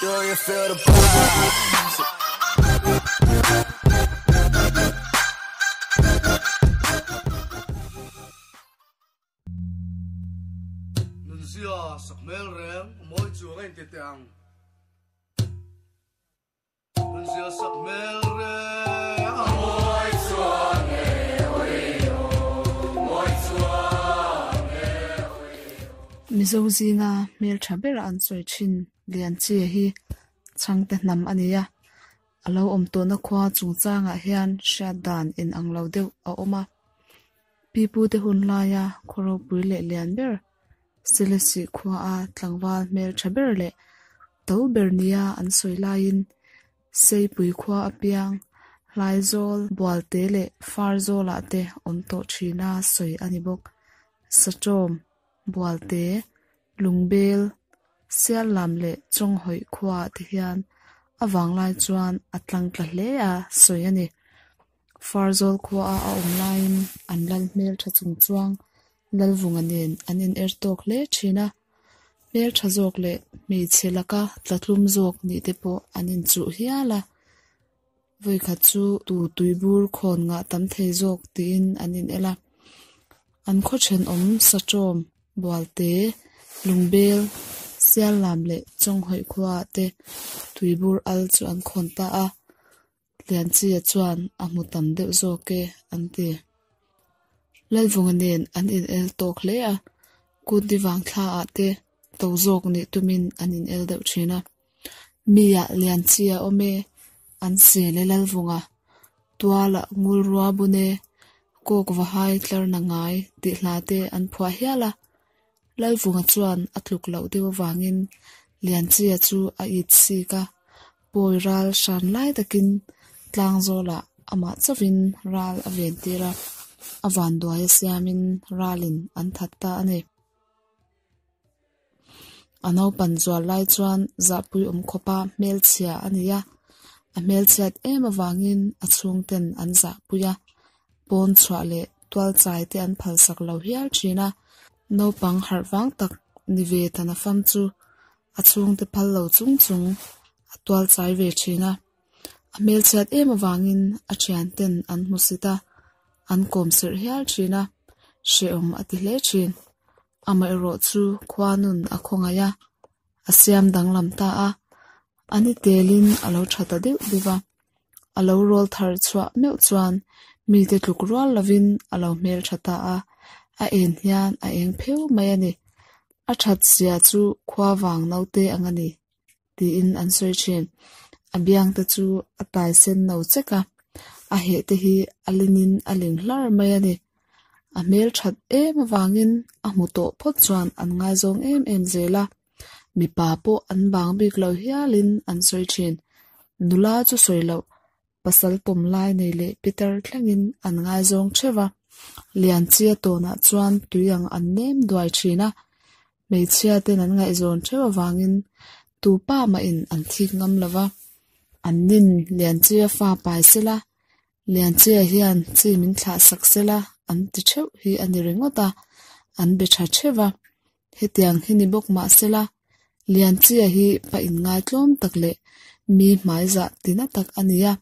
Do you feel the vibes? Nunzia sakhmel reng a mawi chuang a inti teh ang. Nunzia sakhmel reng a mawi chuang e awi aw, mawi chuang e awi aw. Mizo zinga hmeltha bera an sawi thin Lianchia hi chhangte hnam a ni a, a lo awm tawhna khua chungchangah hian hriat dan inang lo deuh a awm a. Pipute hun laia khaw ropui leh lian ber Selesih khuaa tlangval hmeltha ber leh to ber nia an sawi laiin Seipui khua apiang Hlaizawl, Bualte leh Farzawlah te awm tawh thina sawi a ni bawk. Saṭawm, Bualte, Lungbel, Siallam leh Chawnghawih khuaah te hian a vanglai chuan a tlangtla hle a sawi a ni. Farzawl khuaa a awm laiin an lal hmeltha chung chuang Lalvunga nen an in er tawk hle thin a, hmeltha zawk leh hmeichhe laka tlatlum zawk nih te pawh an inchuh hial a. Vawikhat chu tu tuibur khawn ngah tam thei zawk tiin an in el a. An khaw thenawm Saṭawm, Bualte, Lungbel, Siallam leh Chawnghawih khuaah te tuibur al chu an khawn ta a. Lianchia chuan a hmu tam deuh zawk e an ti. Lalvunga nen an in el tawk hle a, kut ni vang thla ah te to zawk nih tumin an in el deuh thin a. Mi ah Lianchia awm e, an sel e Lalvunga, tual ah ngul rua bun e, kawk va hai tlar na ngai tih hla te an phuah hial a. Lalvunga chuan a tluk loh deuh avangin Lianchia chu a it sik a, Pawi ral hran lai takin tlangzawlah amah chauhin ral a ven tir a, a vanduai a siamin ralin an that ta a ni. A naupan zual lai chuan zahpui awm khawpa hmelchhia a ni a, a hmelchhiat em avangin a chhungten an zahpui a, pawn chhuah leh tualchai te an phalsak lo hial thin a, naupang harh vang tak ni ve ta nafam chu A chhungte phal lo chung chung a tual chai ve thin a, a hmelchhiat em avangin a thianten an hmu sit a, an kawm serh hial thin a, hrehawm a ti hle thin. Amaherawh chu khua nun a khawngaih a, a siam danglam ta a, a ni telin a lo tha ta deuh deuh a, a lo rawl thar chhuah meuh chuan mite tluk rual lovin a lo hmeltha ta a, a en hian a eng pheu mai a ni. A that zia chu khua vang naute ang a ni, tiin an sawi thin. A biang te chu a tai sen no chek a, a heh te hi a linin a ling hlar mai a ni. A hmel that em avangin a hmu tawh phawt chuan an ngaizawng em em zel a, mipa pawh an bang bik lo hialin an sawi thin. Nula chu sawi loh Pasal pawm lai nei leh Peter thlengin an ngaizawng theuh a, Lianchia tawnah chuan tui ang an nem duai thin a, hmeichhia ten an ngaihzawn theuh avangin tu pa mahin an thik ngam lo va, an nin Lianchia fa pai sela, Lianchia hian chi min thlah sak sela an ti theuh hi a ni ringawt a, an be tha theuh a, Hetiang hi ni bawk mah sela, Lianchia hi pa inngaitlawm tak leh mi hmaizah tina tak a ni a,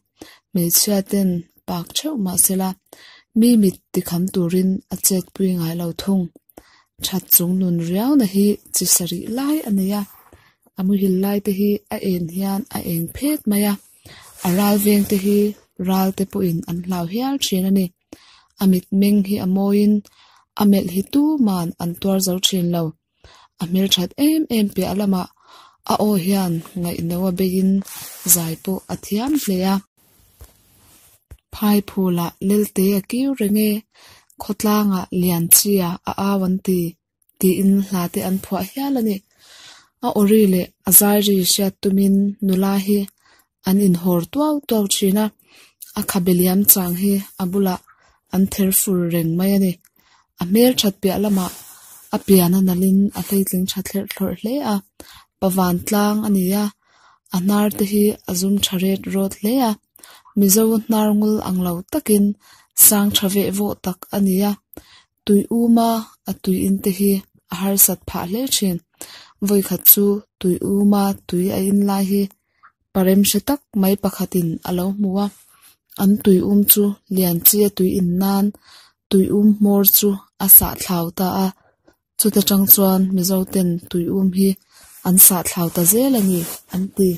hmeichhia ten pak theuh mah sela, mi mit tikham turin a chetpui ngai lo thung. That chung nun riauna hi chi sarih lai a nei a, a muhil lai te hi a en hian a eng phet mai a, a ral veng te hi ral te pawhin an hlau hial thin a ni. A mitmeng hi a mawiin a melh hi tuman an tuar zo thin lo. A hmelthat em em piah lamah a aw hian ngaihno a beiin zai pawh a thiam hle a. Phaiphul-ah Lelte a kiu reng e, khawtlangah Lianchia a au an ti, tiin hla te an phuah hial a ni. A awri leh a zairi hriat tumin nula hi an inhawr tuau tuau thin a, a khabe liam chang hi a bulah an ther fur reng mai a ni. A hmel that piah lamah a pian a nalhin a hleitling tha thlerh thlawrh hle a, pavan tlang a ni a, a hnar te hi a zum tha ret rawt hle a, Mizo hnar ngul ang lo takin sang tha veh vawh tak a ni a. Tui uma a tui in te hi a harsat phah hle thin. Vawikhat chu tui uma tui a in lai hi parem hre tak mai pakhatin a lo hmu a, an tui um chu Lianchia tui in nan tui um hmawr chu a sah thlau ta a, chuta tang chuan Mizo ten tui um hi an sah thlau ta zel a ni an ti.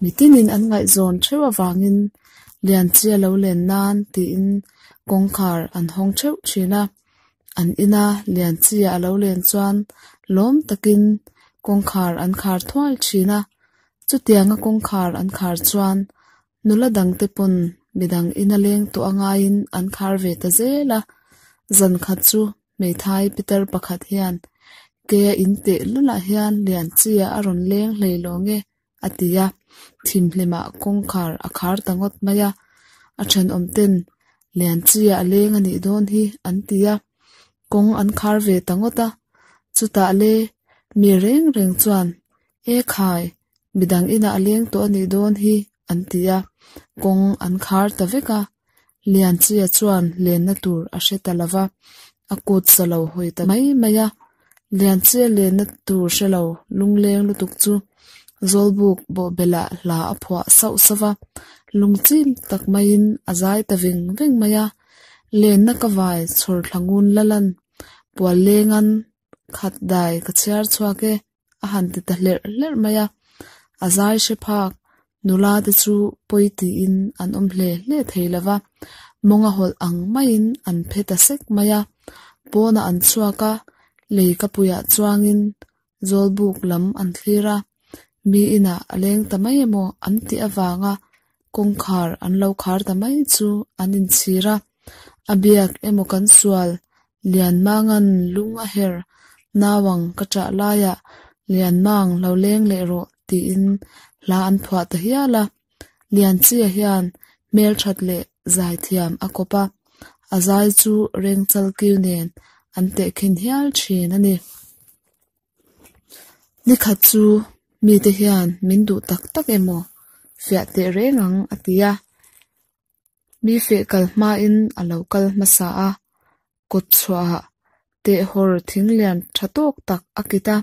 Mitinin an ngaihzawn theuh avangin Lianchia lo len nan tiin kawngkhar an hawng theuh thin a, an ina Lianchia a lo len chuan lawm takin kawngkhar an khar thuai thin a, chutianga kawngkhar an khar chuan nula dangte pawn midang ina leng tawh a ngaiin an khar ve ta zel a, zan khat chu hmeithai pitar pakhat hian keia in teh lulah hian Lianchia a rawn leng hlei lawng e a ti a, thimhlimah kawngkhar a khar ta ngawt mai a, a thenawm ten Lianchia a leng a nih dawn hi an ti a, kawng an khar ve ta ngawt a, chutah le mi reng reng chuan E khai, midang inah a leng tawh a nih dawn hi an ti a, kawng an khar ta vek a, Lianchia chuan lenna tur a hre ta lo va, a kut sa lo hawi ta mai mai a, Lianchia lenna tur hre lo lungleng lutuk chu Zawlbuk bawhbelh hla a phuah sauh sauh va, lungchim tak maiin a zai ta veng veng mai a, lenna ka vai chhawr thla ngun la lan, pual lengan khat dai ka chhiar chhuak e a han ti ta hlerh hlerh mai a, a zai hre phak nula te chu pawi tiin an awm hle hle thei lo va, mawng a hawlh ang maiin an phe ta sek mai a, pawnah an chhuak a, lei ka puiah chuangin Zawlbuk lam an thlir a, mi inah a leng ta mai emaw an tih avanga kawngkhar an lo khar ta mai chu an inchhir a, a biak emaw kan sual Lianmanga'n lung a her nauang ka ṭah laiah Lianmang lo leng leh rawh tiin hla an phuah ta hial a, Lianchia hian hmelṭhat leh zaithiam a kawp a, a zai chu rengchal kiu nen an tehkhin hial ṭhin a ni. Nikhat chu mite hian min duh tak tak emaw fiah teh reng ang a ti a, mi feh kal hmain a lo kal hmasa a, kawt chhuahah tehhawr thing lian tha tawk tak a kit a,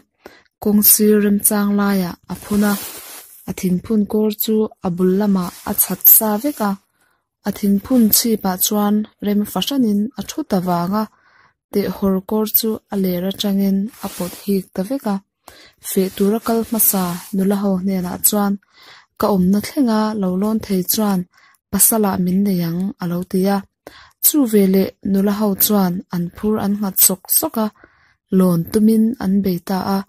kawng sir remchang laiah a phun a, a thingphun kawr chu a bul lamah a chhat sa vek a, a thingphun chhipah chuan rem fahranin a thu ta vang a, tehhawr kawr chu a ler atangin a pawt hik ta vek a, feh tura kal hmasa nula ho hnenah chuan ka awmna thlenga lo lawn thei chuan pasalah min nei ang a lo ti a. Chu veleh nula ho chuan an phur an nghat sawk sawk a, lawn tumin an bei ta a,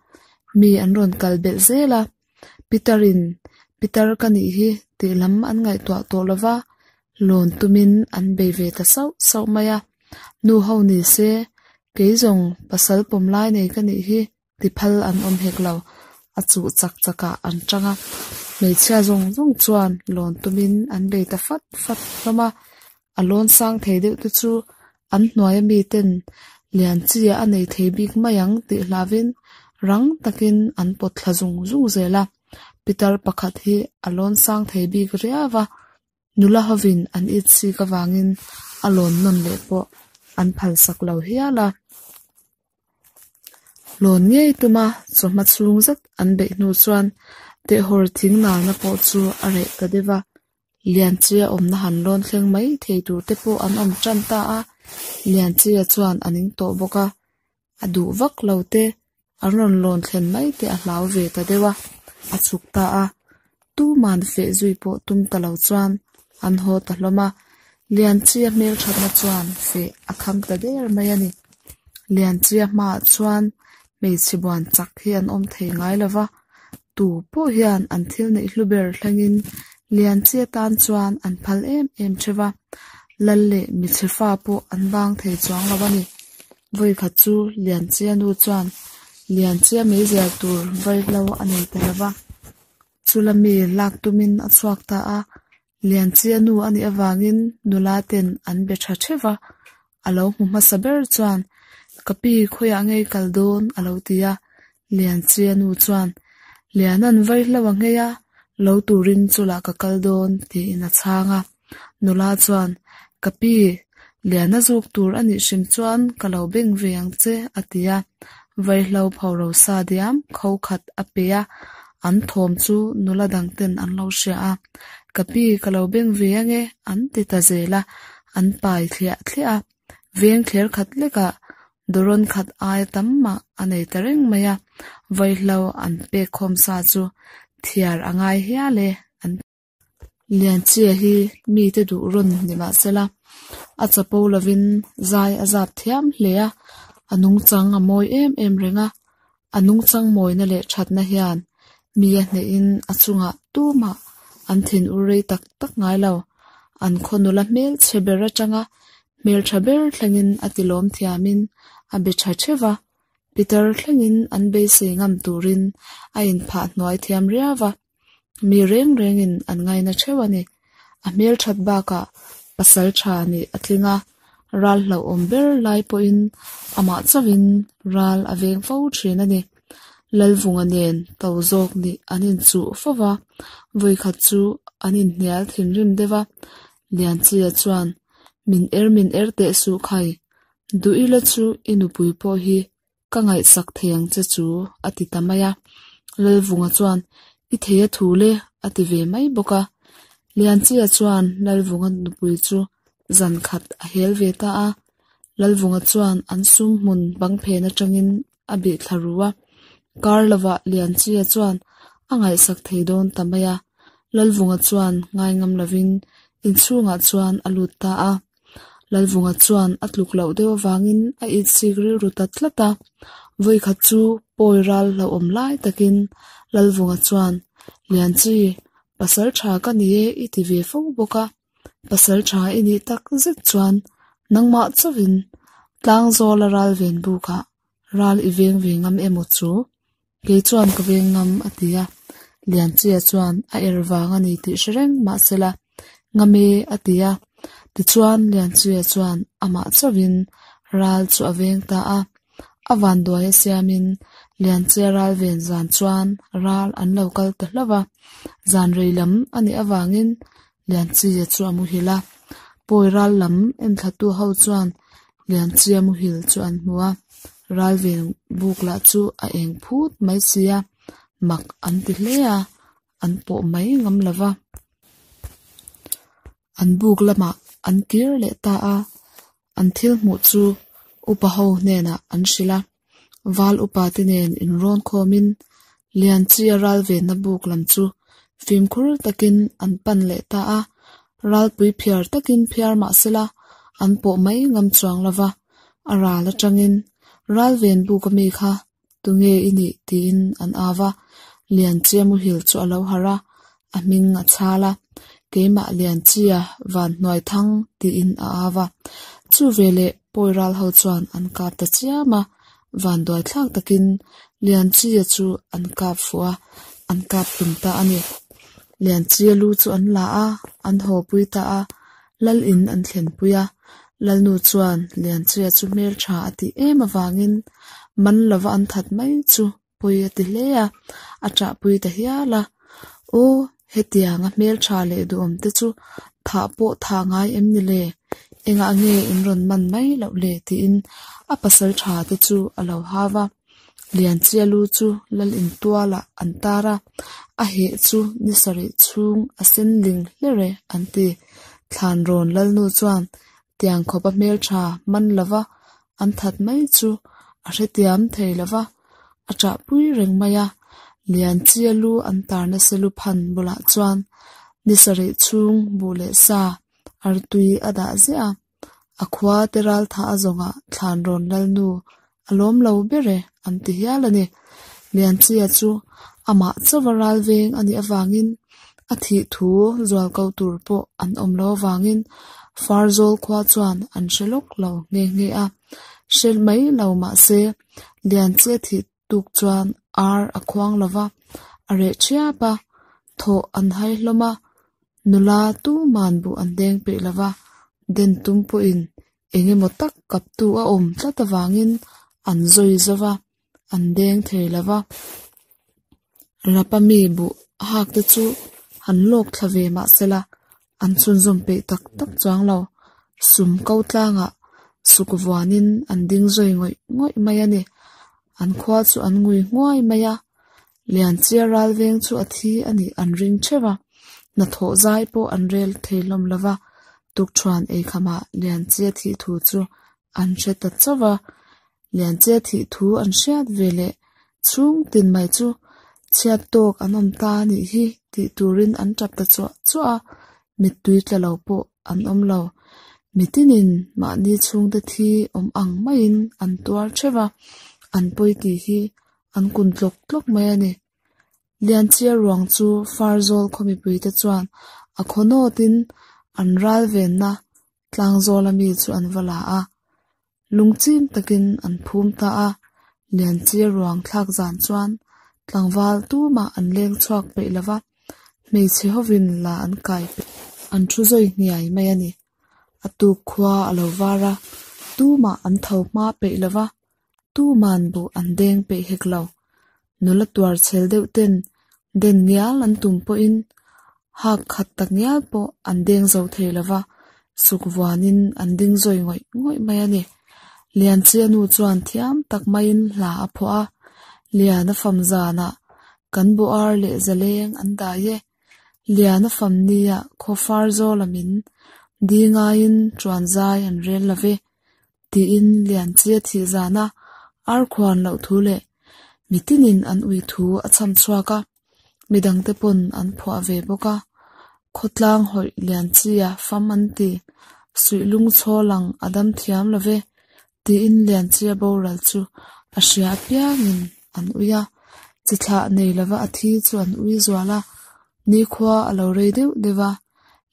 mi an rawn kal belh zel a, Peter-in Peter ka nih hi tih lam an ngaihtuah tawh lo va, lawn tumin an bei ve ta sauh sauh mai a, nu ho ni se, kei zawng pasal pawm lai nei ka nih hi ti phal an awm hek lo, a chuh chak chakah an tang a, hmeichhia zawng zawng chuan lawn tumin an bei ta fat fat hlawm a, a lawn sang thei deuh te chu an hnuaia miten lian chi a nei thei bik mai ang tih hlauhin rang takin an pawt thla zung zung zel a, pitar pakhat hi a lawn sang thei bik riau a, nula hovin an it sik avangin a lawn nawn leh pawh an phalsak lo hial a. Lawn ngei tuma chawhma chhung zet an beih hnu chuan tehhawr thing nalna pawh chu a reh ta deuh a, Lianchia awmna han lawn thleng mai thei tur te pawh an awm tan ta a, Lianchia chuan a ning tawh bawk a, a duh vak lo te an rawn lawn thlen mai te a hlau ve ta deuh a, a chhuk ta a, tuman feh zui pawh tum ta lo chuan an haw ta hlawm a, Lianchia hmelthatna chuan feh a kham ta der mai a ni. Lianchia hmaah chuan hmeichhe buan chak hi an awm thei ngai lo va, tu pawh hian an thil neih hlu ber thlengin Lianchia tan chuan an phal em em theuh va, Lal leh michhe fa pawh an bang thei chuang lo a ni. Vawikhat chu Lianchia nu chuan Lianchia meizial tur vaihlo a nei ta lo va, chula mi lak tumin a chhuak ta a, Lianchia nu a nih avangin nula ten an be tha theuh va, a lo hmu hmasa ber chuan ka pi khawiah ngei kal dawn a lo ti a, Lianchia nu chuan Liana'n vaihlo a nghei a, lo turin chulah ka kal dawn tiin a chhang a, nula chuan ka pi Liana zuk tur a nih hrim chuan ka lo beng ve ang che a ti a. Vaihlo phoro sa diam kho khat a pe a, an thawm chu nula dang ten an lo hria a, Ka pi ka lo beng ve ange an ti ta zel a, an pai thliah thliah a. Veng thler khat lekah dawrawn khat aia tam mah a nei ta reng mai a, vaihlo an pek khawm sa chu thiar a ngai hial e an ti. Lianchia hi mite duh rawn ni mahsela a chapo lovin zai a zap thiam hle a, a nungchang a mawi em em reng a, a nungchang mawina leh thatna hian mi a hnehin a chungah tumah an thin ur rei tak tak ngai lo. An khaw nula hmelchhe ber atanga hmeltha ber thlengin a tilawm thiamin a be tha theuh va, Pitar thlengin an beisei ngam turin a inphah hnuai thiam riau va, mi reng rengin an ngaina theuh a ni. A hmelthat bakah pasal tha nih a tling a, ral hlauhawm ber lai pawhin amah chauhin ral a veng fo thin a ni. Lalvunga nen to zawk nih an inchuh fo va, vawikhat chu an inhnial thinrim deuh a, Lianchia chuan, Min er min er teh suh khai, duh ila chu i nupui pawh hi ka ngaihsak thei ang che chu a ti ta mai a. Lalvunga chuan, I thei a thu le a ti ve mai bawk a. Lianchia chuan Lalvunga nupui chu zan khat a hel ve ta a. Lalvunga chuan an sum hmun bang phen atangin a bih thla ru a. Kar lovah Lianchia chuan a ngaihsak thei dawn ta mai a. Lalvunga chuan ngaingam lovin inchhungah chuan a lut ta a. Lalvunga chuan a tluk loh deuh avangin a itsik rilru ta tlat a. Vawikhat chu pawi ral hlauhawm lai takin Lalvunga chuan, Lianchi, pasal tha ka ni e i ti ve fo bawk a. Pasal tha i nih tak zet chuan nangmah chauhin Tlangzawla ral ven bukah ral i veng ve ngam emaw chu? Kei chuan ka veng ngam a ti a, Lianchia chuan a er vang a ni tih hre reng mahsela ngam e a ti a. Tichuan Lianchia chuan amah chauhin ral chu a veng ta a, a vanduai a siamin Lianchia ral ven zan chuan ral an lo kal ta hlauh a, zan rei lam a nih avangin Lianchia chu a muhil a, pawi ral lam enthlatu ho chuan Lianchia muhil chu an hmu a, ral ven buk lah chu a eng phut mai si a, mak an ti hle a, an pawh mai ngam lo va. An buk lamah an kir leh ta a, an thil hmuh chu upa ho hnenah an hrilh a, val upa te nen inrawn khawmin Lianchia ral venna buk lam chu fimkhur takin an pan leh ta a, ralpui phiar takin phiar mah sela an pawh mai ngam chuang lo va, a ral atangin ral ven buk ami kha Tunge i nih? tiin an au a, Lianchia muhil chu a lo harh a, a hming a chhal a, Keimah Lianchia van hnuai thang tiin a au a. Chu veleh pawi ral ho chuan an kap ta chiam a, van duai thlak takin Lianchia chu an kap fuh a, an kap tum ta a ni. Lianchia lu chu an la a, an haw pui ta a, Lal in an thlen pui a, Lalnu chuan Lianchuia chu hmeltha a tih em avangin man lova an that mai chu pawi a ti hle a, a ṭahpui ta hial a. Aw, hetianga hmeltha leh duhawm te chu thah pawh thah ngai em ni le? Engah nge in rawn man mai loh le? tiin a pasal tha te chu a lo hau a. Lianchia lu chu lal intualah an tar a, a heh chu ni sarih chhung a sen ling hler e an ti. Thlanrawn lalnu chuan tiang khawpa hmeltha man lova an that mai chu a hretiam thei lova, a ṭahpui reng mai a. Lianchia lu an tarna selu phan bulah chuan ni sarih chhung buh leh sa artui a dah ziah a. A khua te ral thah a zawngah thlan rawn lal nu a lawm lo ber e an ti hial a ni. Lianchia chu amah chauha ral veng a nih avangin a thih thu zual ko tur pawh an awm lo avangin Farzawl khua chuan an hre lawk lo nghe nghe a. Hre mai lo mahse Lianchia thih tuk chuan ar a khuang lo va, a reh thiap a, thawh an hai hlawm a, nula tuman buh an deng peih lo va, den tum pawhin eng emaw tak kaptu a awm tlat avangin an zawi zo va, an deng thei lo va. Rapa mi buh a hak te chu han lawk thla ve mah sela an chhunzawm peih tak tak chuang lo. Sum ko tlangah suk vuanin an ding zawi ngawih ngawih mai a ni. An khua chu an ngui nghuai mai a, Lianchia ralveng chu a thi a nih an ring theuh a, hnathawh zai pawh an rel thei hlawm lo va, tukṭhuan eikhamah Lianchia thih thu chu an hre ta chauh va. Lianchia thih thu an hriat ve leh chhung tin mai chu chhiat tawk an awm ta a nih hi tih turin an tap ta chuah chuah a, mittui tla lo pawh an awm lo. Mitinin mahni chhungte thi awm ang maiin an tuar theuh a, an pawi tih hi an kun tlawk tlawk mai a ni. Lianchia ruang chu Farzawl khaw mipuite chuan a khaw nawtin an ral venna tlangzawla mi chu an va la a, lungchim takin an phum ta a. Lianchia ruang thlak zan chuan tlangval tumah an leng chhuak peih lo va, hmeichhe hovin la an kai peih an thu zawi hniai mai a ni. A tuk khua a lo var a, tumah an tho hma peih lo va, Tuman buh an deng peih hek lo. Nula tuar chhel deuh ten den ngial an tum pawhin hak khat tak ngial pawh an deng zo thei lo va, suk vuanin an ding zawi ngawih ngawih mai a ni. Lianchia nu chuan thiam tak maiin hla a phuah a, Lian a fam zanah kan buh ar leh zaleng an dai e. Lian a fam nia khaw far zawl a min di ngaiin tuan zai an rel lo ve. Tiin Lianchia thih zana ar khuan loh thu leh mitinin an ui thu a chham chhuak a, midangte pawn an phuah ve bawk a. Khawtlang hawih Lianchia fam an ti, suih lung chhaw lang a dam thiam lo ve, tiin Lianchia boral chu a hria apiangin an ui a, chi thlah nei lova a thi chu an ui zual a, nikhua a lo rei deuh deuh a.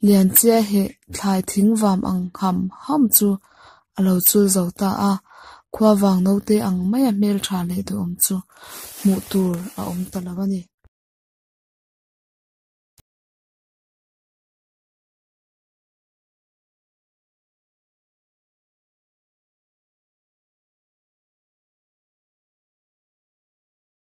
Lianchia heh thlai thing vam ang ham ham chu a lo chul zo ta a, khua vang naute ang maia hmeltha leh duhawm chu hmuh tur a awm ta lo a ni.